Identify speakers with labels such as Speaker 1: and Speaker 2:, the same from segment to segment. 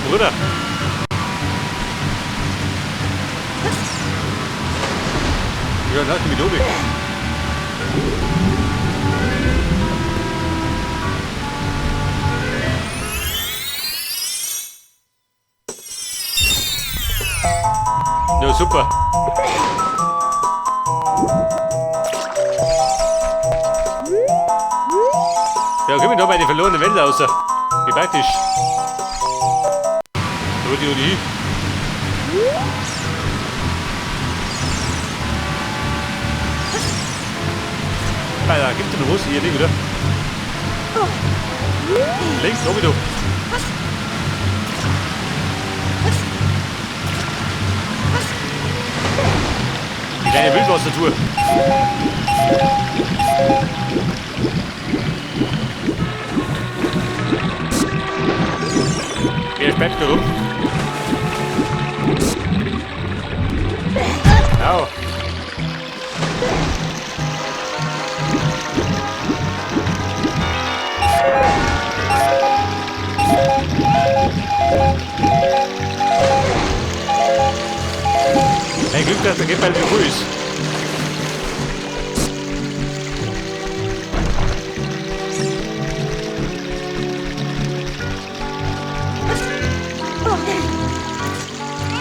Speaker 1: mein Bruder. Ja, lass mich oben. Ja, super. Ja, komm ich da bei die verlorene Welt raus. Wie praktisch. Da wollte ich auch nicht hin. Alter, gibt's denn noch was hier, oder? Links, oben da. Die kleine Wildwassertour. Wer bleibt da rum? Au. Ein Glück, dass der Gipfel so ruhig ist.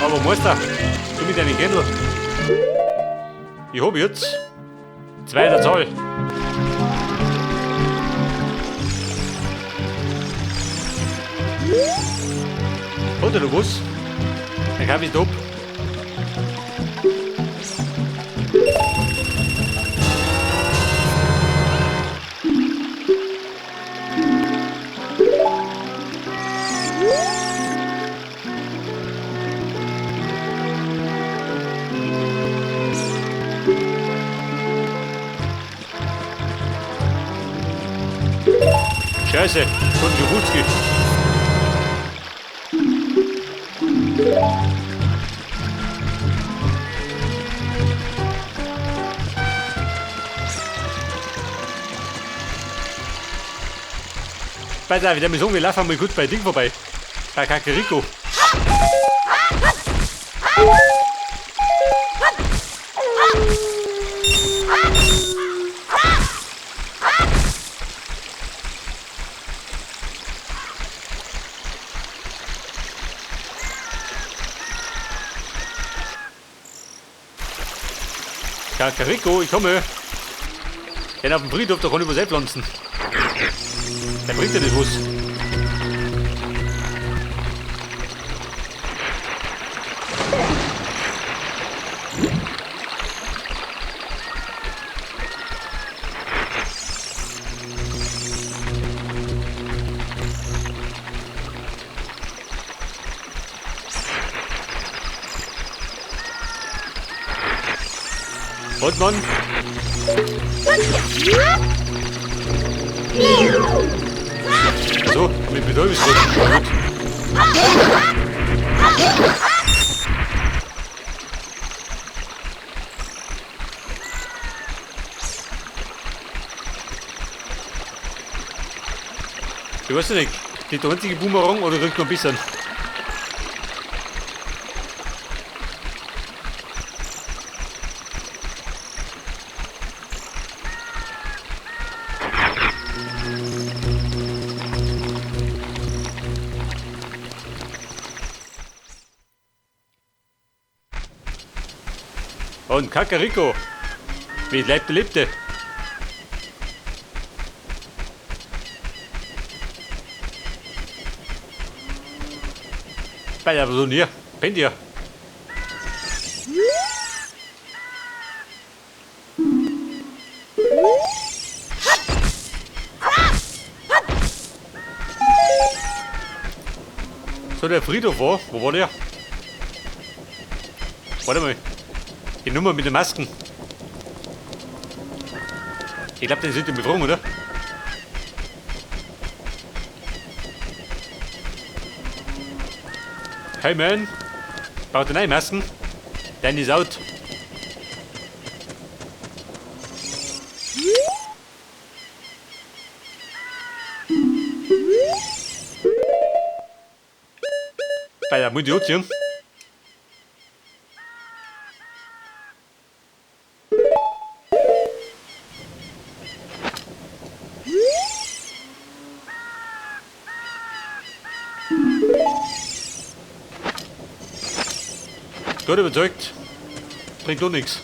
Speaker 1: Aber Meister, du mit deinen Händel. Ich hab jetzt 2 der Zahl. Hat er noch was? Dann kann ich ab. Scheiße, schon 50. Pass auf, ich muss sagen, wir laufen mal gut bei Ding vorbei. Bei Kakariko. Kakariko, ich komme. Denn auf dem Friedhof, da kann ich was einpflanzen. Der bringt ja nicht was. Und Mann. So, mit Betäubungsmittel. Gut. Ich weiß nicht, die einzige Boomerang oder kriegt noch ein bisschen? Und Kakariko, wie lebte, lebte. Bei der Person hier, pennt ihr. So, der Friedhof war, wo war der? Warte mal. Die Nummer mit den Masken. Ich glaube, den sind die befragen, oder? Hey man, baut neue Masken? Deine ist out. Bei der muss ich anziehen. Gut überzeugt. Bringt doch nichts.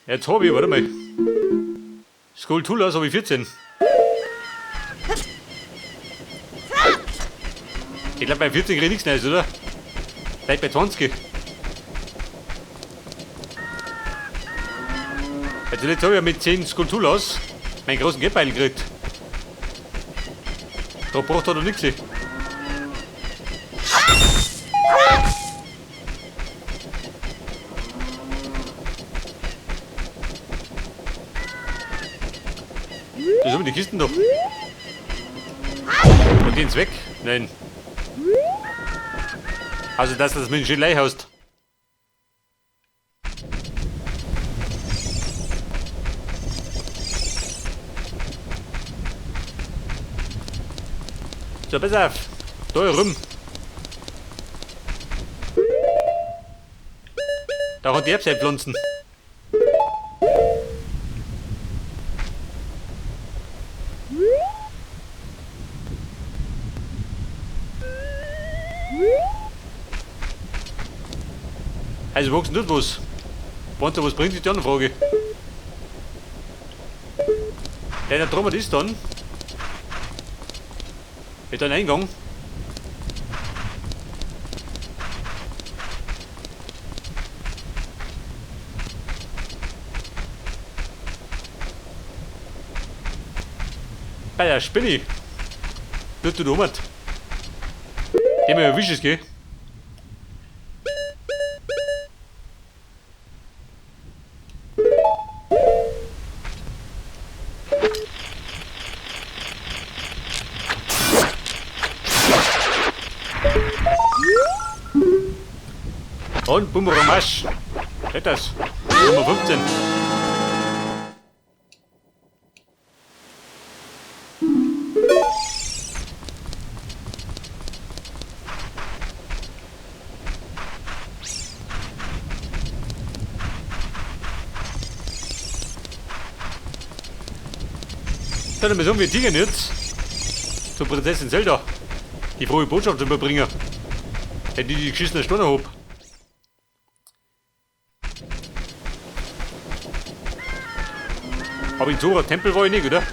Speaker 1: Jetzt hab ich, warte mal. Skulltulas hab ich 14. Ich glaub, bei 14 krieg ich nichts Neues, oder? Vielleicht bei 20. Also jetzt hab ich ja mit 10 Skulltulas meinen großen Geldbeutel gekriegt. Da braucht er doch nichts. Das sind die Kisten doch. Und gehen weg? Nein. Also, dass du das mit dem Gelei hast. So, pass auf. Da rum. Da hat die Erbse pflanzen. Also wachsen tut was. Wenn da was bringt, ist die andere Frage. Der Trommer ist dann. Mit einem Eingang. Bei der Spinne. Du Dummert. Geh mir erwischt es, gell? Und Bumerang Marsch. Das. Nummer 15. Dann müssen wir Dinge jetzt zur Prinzessin Zelda die frohe Botschaft überbringen, die die geschissene Stunde hab. Aber in Zora Tempel war ich nicht, oder?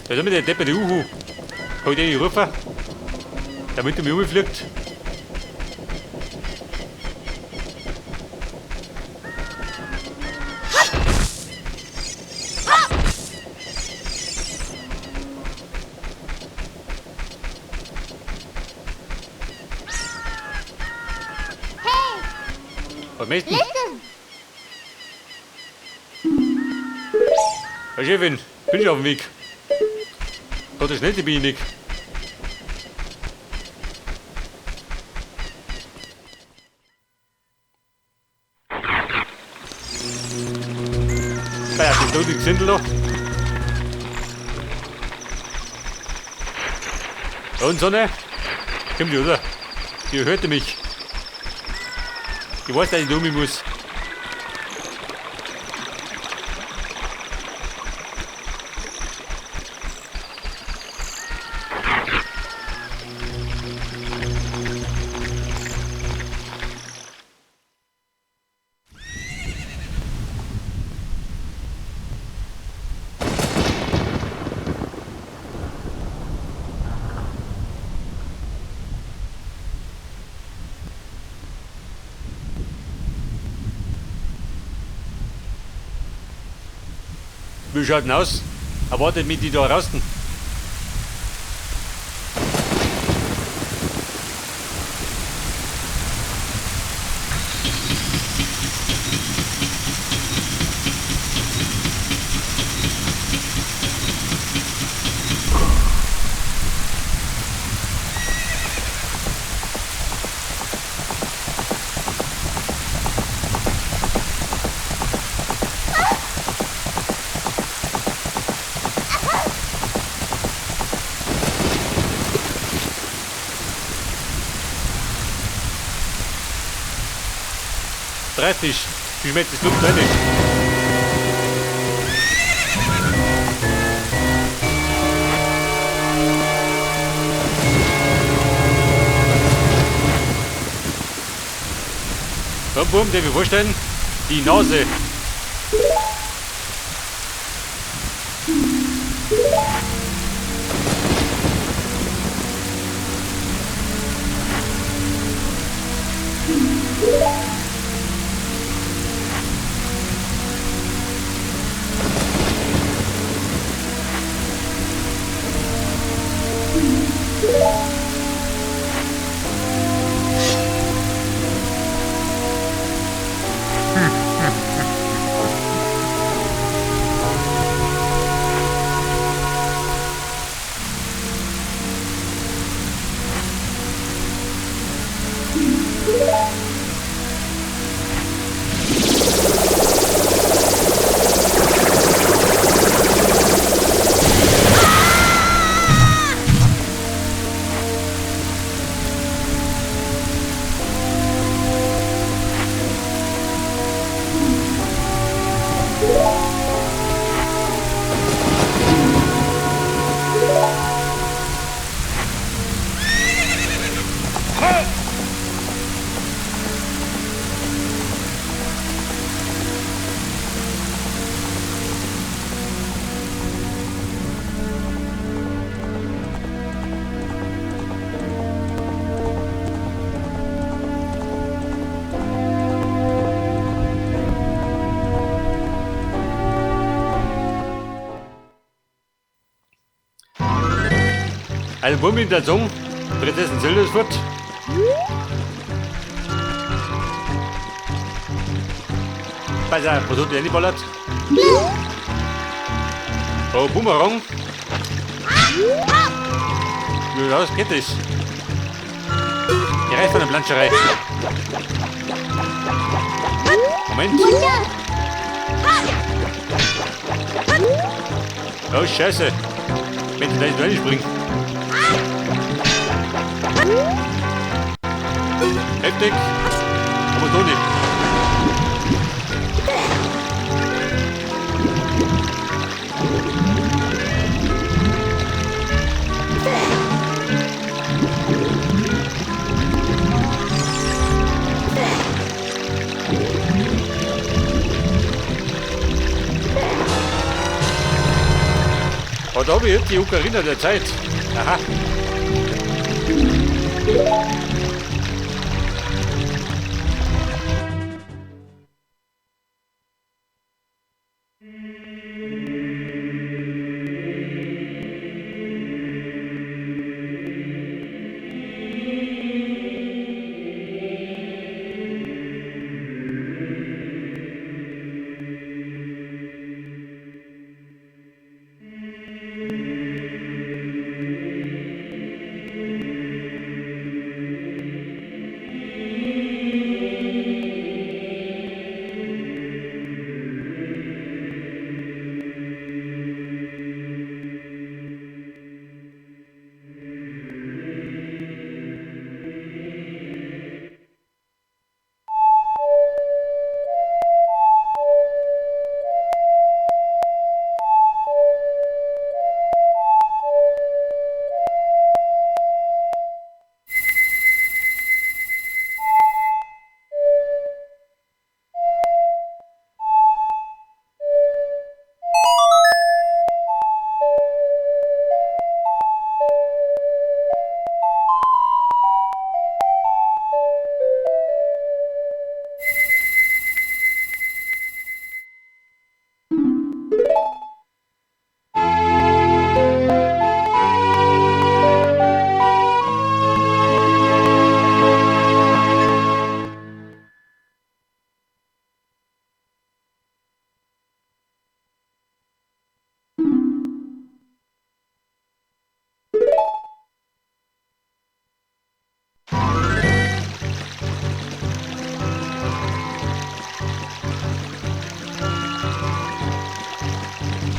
Speaker 1: Da ist immer der depperte Uhu. Hab ich den gerufen? Damit er mich umfliegt. Was möchtest du? Herr Chefin, bin ich auf dem Weg. Gott, so schnell bin ich nicht. Ja, das ist die Gesindel noch. Und Sonne? Kommt die, oder? Die hörte mich. Ich weiß, dass ich da um muss. Wie schaut denn aus? Erwartet mich die da draußen? Übertreib nicht. Wie schmeckt das Luft nicht? Bum, bum, der wir vorstellen. Die Nase. Also Bummi der Zung, Prinzessin Zelda ist fort. Pass auf, was hat die reingeballert? Oh, Boomerang. Ja, das geht das. Die Reihe von der Planscherei. Moment. Oh, Scheiße. Wenn sie da nicht reinspringen. Heftig. Aber so nicht. Oh, da habe ich jetzt die Ocarina der Zeit. Aha.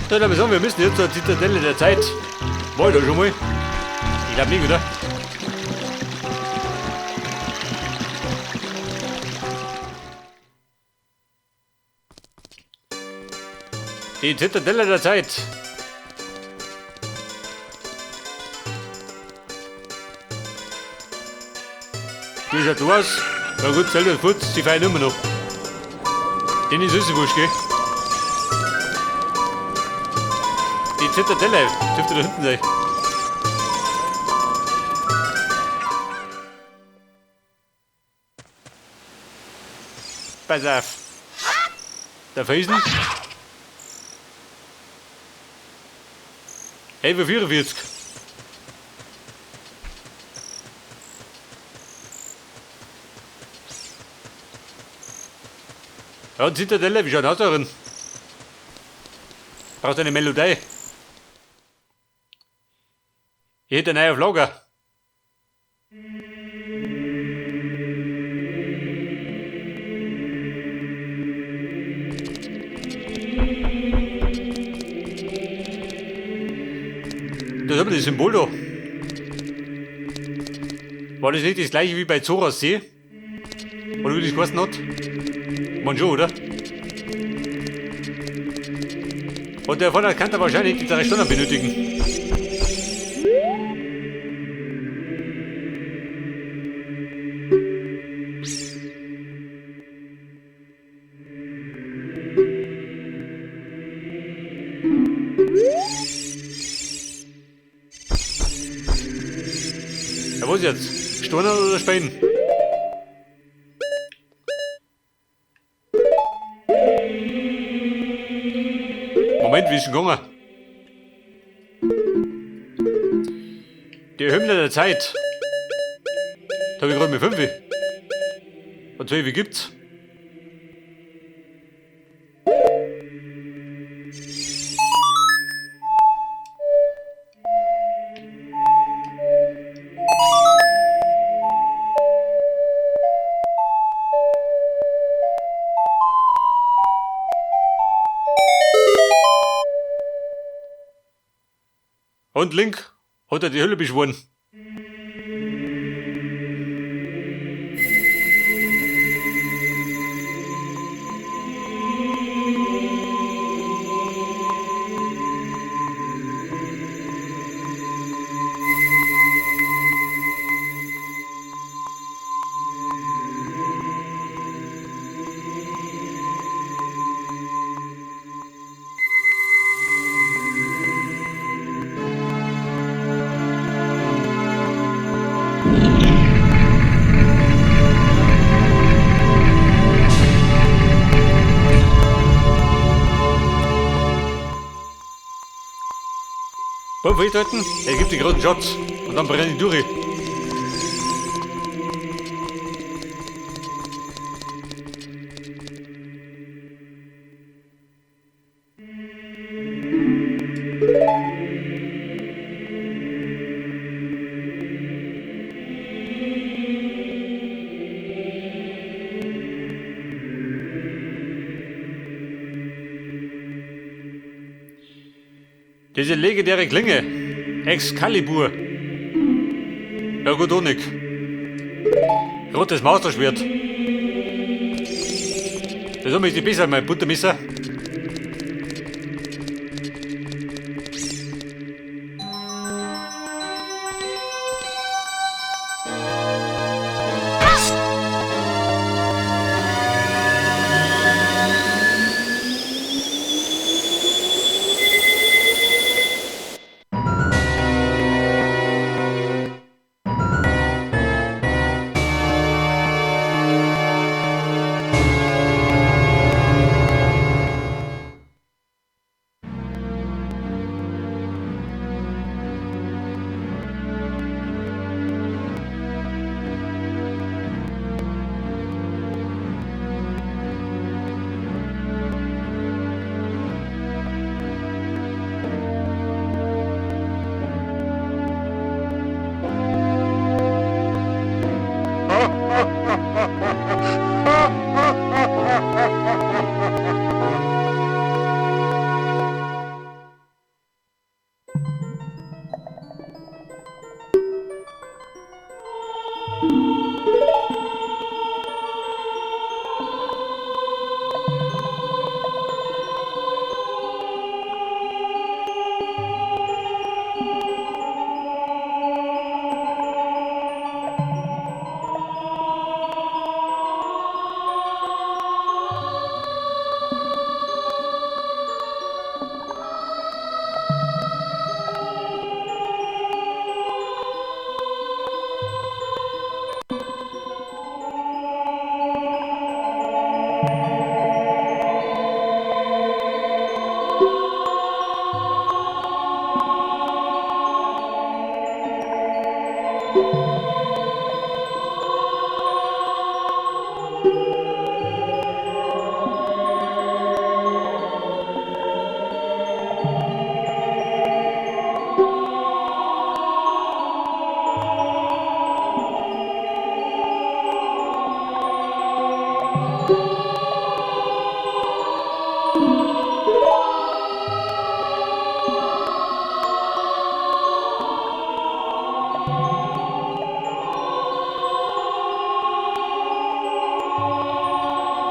Speaker 1: So, dann wir müssen jetzt zur Zitadelle der Zeit. War ich da schon mal? Ich glaube nicht, oder? Die Zitadelle der Zeit. Wie schaut du aus? Ja gut, Zelda ist futz, sie feiern immer noch. Den ist süße wurscht, gell? Die Zitadelle dürfte da hinten sein. Pass auf. Der Felsen. 11:44. Ja, und Zitadelle, wie schaut aus darin? Brauchst eine Melodie. Ich hätte eine neue Lager. Das ist aber das Symbol da. War das nicht das gleiche wie bei Zoras See? Oder wie das geheißen hat? Man schon, oder? Und der Vorder kann da wahrscheinlich die 3 Stunden benötigen. Ja, was jetzt? Steine oder Spänen? Moment, wie ist denn gegangen? Die Hymne der Zeit. Da hab ich gerade mit 5. Und 12 gibt's. Und Link hat er die Hölle beschworen. Beim Festhalten, er gibt die großen Shots und dann brenne ich durch. Diese legendäre Klinge, Excalibur. Ja gut, auch nicht. Rotes Masterschwert. Das ist die besser, mein Buttermesser.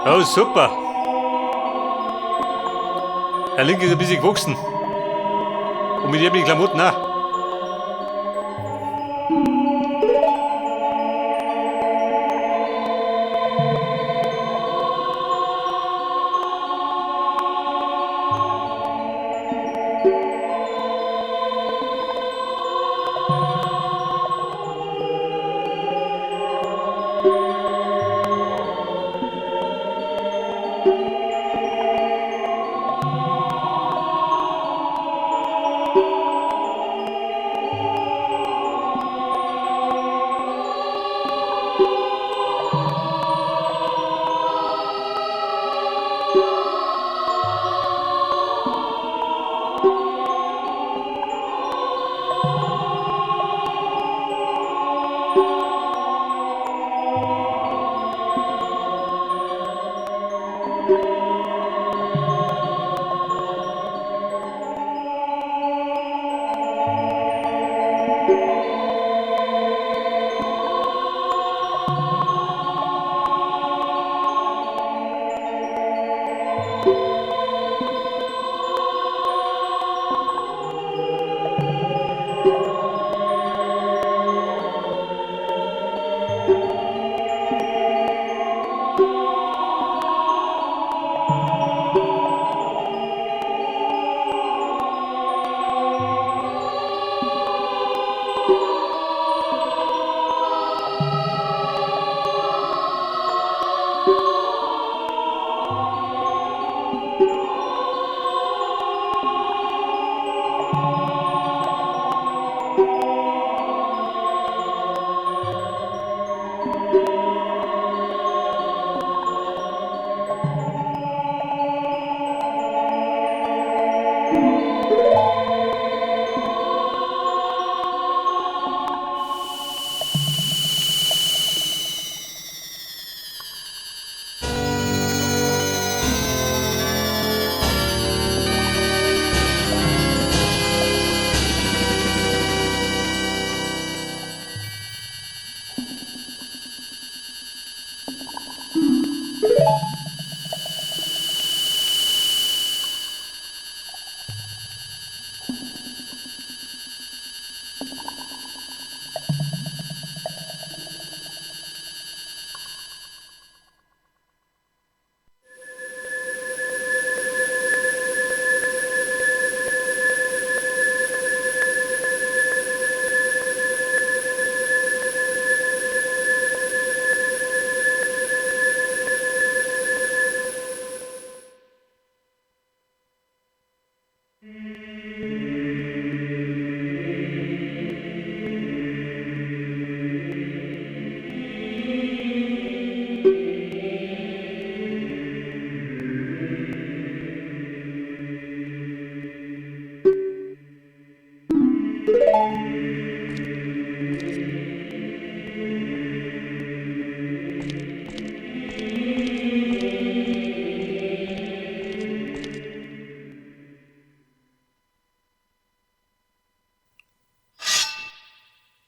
Speaker 1: Oh, super. Der Link ist ein bisschen gewachsen. Und mit ihm die Klamotten auch.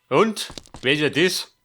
Speaker 1: Und? Wer ist das?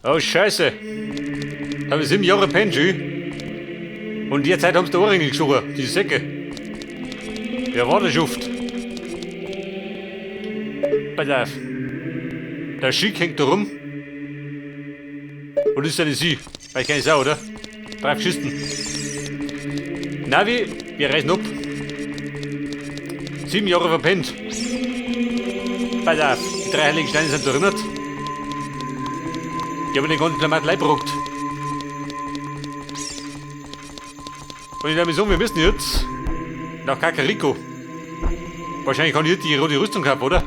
Speaker 1: Oh, Scheiße. Da habe ich 7 Jahre gepennt, schön. Und in der Zeit haben sie da Ohrringe gestochen, die Säcke. Wer war der Schuft? Pass auf. Der Sheik hängt da rum. Und ist eine Sie. Weil keine Sau, oder? Drauf geschissen. Navi, wir reisen ab. 7 Jahre verpennt. Pass auf, die drei heiligen Steine sind erinnert. Die haben den ganzen Klamotten leibrockt. Und ich werde mir sagen, wir müssen jetzt nach Kakariko. Wahrscheinlich kann ich jetzt die rote Rüstung kaufen, oder?